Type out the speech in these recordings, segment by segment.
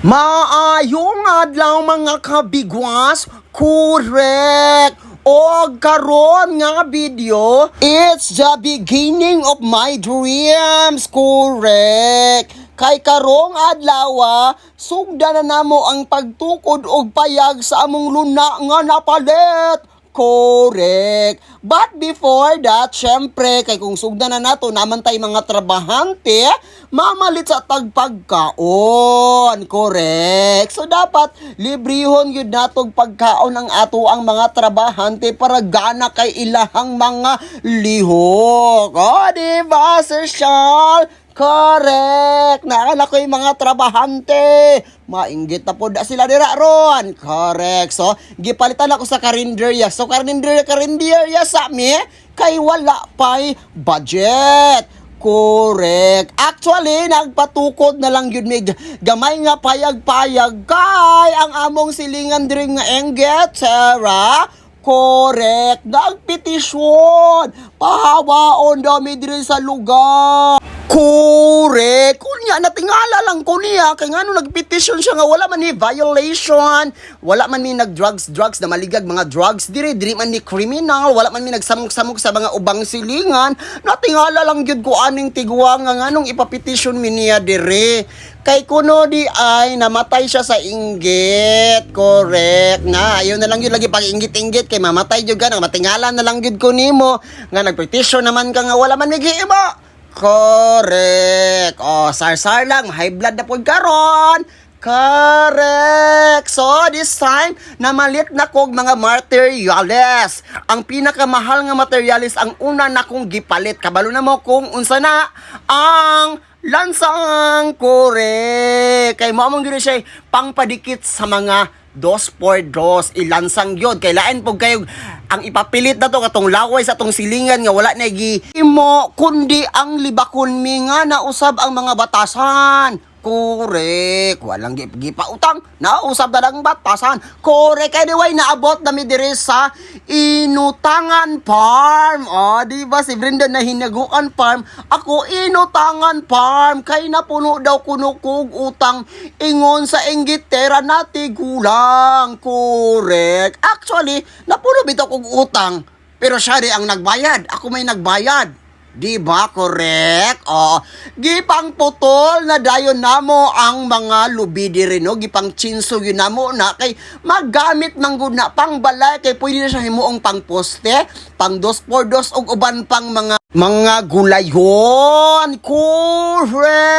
Maayong adlaw, mga kabigwas, correct! Og karon nga video, it's the beginning of my dreams, correct! Kay karong adlaw, sugda na namo ang pagtukod og payag sa among luna nga napalit. Correct. But before that, syempre, kay kung sugda na nato, naman tay mga trabahante, mamalit sa tagpagkaon. Correct. So dapat librehon yun natog pagkaon ang ato ang mga trabahante para gana kay ilahang mga lihok. O, di ba, Sir Sean? Correct! Naala ko yung mga trabahante. Mainggit na po na sila dira ron. Correct. So, gipalitan ako sa karinderya. So, karinderya, karinderya sa mi, kay wala pa'y budget. Correct. Actually, nagpatukod na lang yun mig gamay nga payag-payag kay ang among silingan diri nga engget, Sarah. Correct. Nagpetisyon. Pahawaon dami diri sa lugar. Correct. Kunya, natingala lang ko niya. Kay ngano nagpetisyon siya nga wala man ni violation. Wala man ni nag-drugs, drugs na maligag mga drugs diri. Diri man ni criminal. Wala man mi nagsamok-samok sa mga ubang silingan. Natingala lang gyud ko aning tigwa nga nganong ipapetisyon mi niya diri. Kay kuno di ay namatay siya sa inggit. Correct. Na, ayaw na lang yun lagi pag inggit-inggit kay mamatay jud ka nang matingala na lang gyud ko nimo nga nagpetisyon naman ka nga wala man migiimo. Correct. Oh, sar-sar lang, high blood na pud karon. Correct. So, this time, namalit na kog mga materials. Ang pinakamahal nga materials ang una na kong gipalit. Kabalo na mo kung unsa na ang lansang. Correct. Kay mo among gyud siya pangpadikit sa mga dos por dos ilansang yun. Kay lain po kayo ang ipapilit na to katong laway sa atong silingan nga wala na gi imo kundi ang libakon mi nga nausab ang mga batasan. Correct. Walang gipautang. Nausab na lang batasan. Correct. Anyway, naabot na mi diri sa Inutangan Farm. O, di ba si Brenda na Hinaguan Farm? Ako, Inutangan Farm. Kay napuno daw kuno kog utang ingon sa inggitera na tigulang. Correct. Actually, napuno bitaw kog utang. Pero siya rin ang nagbayad. Ako may nagbayad. Di ba? Correct? O, gipang putol na dayon namo ang mga lubi diri, no? Gipang chinso yun namo na kay magamit man gud na pang balay kay pwede na siya himuong pang poste, pang dos por dos ug uban pang mga gulayon. Correct!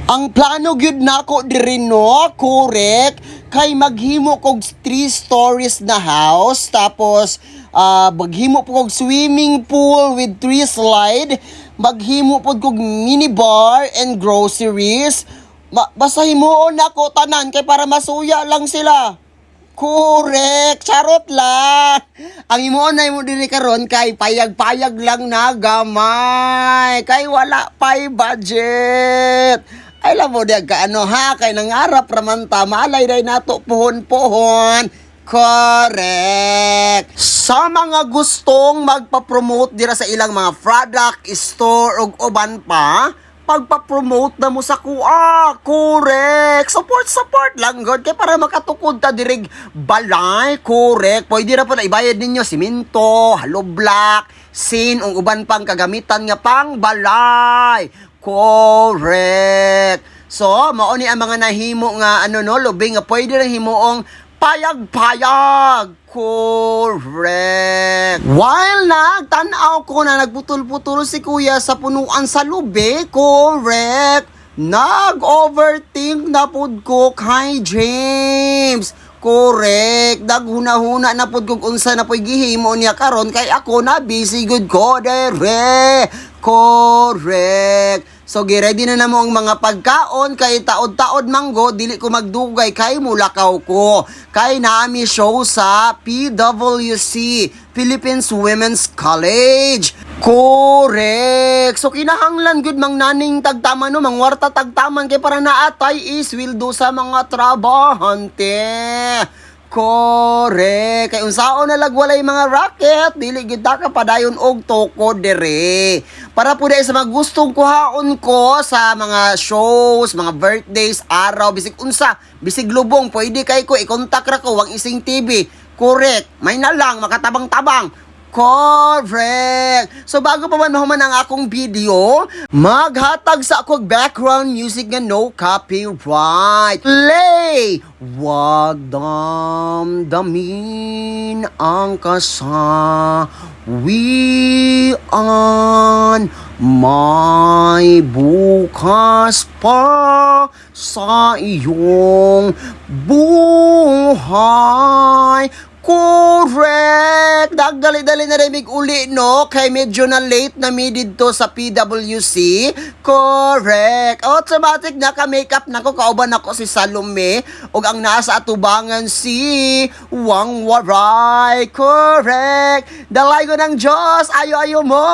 Ang plano gyud nako diri, no, correct, kay maghimo kog three stories na house, tapos maghimo po kog swimming pool with three slide, maghimo pod kog mini bar and groceries. Basta himuon nako tanan kay para masuya lang sila. Correct! Charot lang! Ang himuon na imo diri karon kay payag-payag lang na gamay. Kay wala pa'y budget. Ay mo di ka ano ha, kay nangarap raman ta, malay day nato puhon-puhon. Correct. Sa mga gustong magpa-promote dira sa ilang mga product, store ug uban pa, pagpa-promote na mo sa kuha. Correct. Support, support lang, God. Kaya para makatukod ta dirig balay. Correct. Pwede ra po na ibayad ninyo simento, hollow block, sin, ug uban pang kagamitan nga pang balay. Correct. So, mao ni ang mga nahimo nga ano no, lubi nga pwede ra himuong payag-payag. Correct. While nagtanaw ko na nagputol-putol si kuya sa punuan sa lubi, correct. Nag-overthink na pud ko kay James. Correct. Naghuna-huna na pud kog unsa na po'y gihimo niya karon kay ako na busy gud ko dere. Correct. So giready na namo ang mga pagkaon kay taod-taod manggo dili ko magdugay kay mulakaw ko. Kay naami show sa PWC, Philippines Women's College. Correct. So kinahanglan gud mang naning tagtaman no, mangwarta tagtaman kay para naatay isweldo sa mga trabahante. Correct. Kay unsaon na lag walay mga racket, dili gyud ta ka padayon og tukod dire. Para po dahil sa mga gustong kuhaon ko sa mga shows, mga birthdays, araw, bisig unsa, bisig lubong, pwede kay ko i-contact ra ko Wang Ising TV. Correct. May na lang makatabang-tabang. Correct! So bago pa man mahuman ang akong video, maghatag sa akong background music nga no copyright. Play! Wag damdamin ang kasawian, may bukas pa sa iyong buhay. Correct! Dagdali-dali na rin mig uli, no? Kay medyo na late na mi didto sa PWC. Correct! Automatic na ka-makeup na ko. Kauban ako si Salome. Ug ang nasa atubangan si Wang Waray. Correct! Dalay ko ng Diyos! Ayo-ayo mo!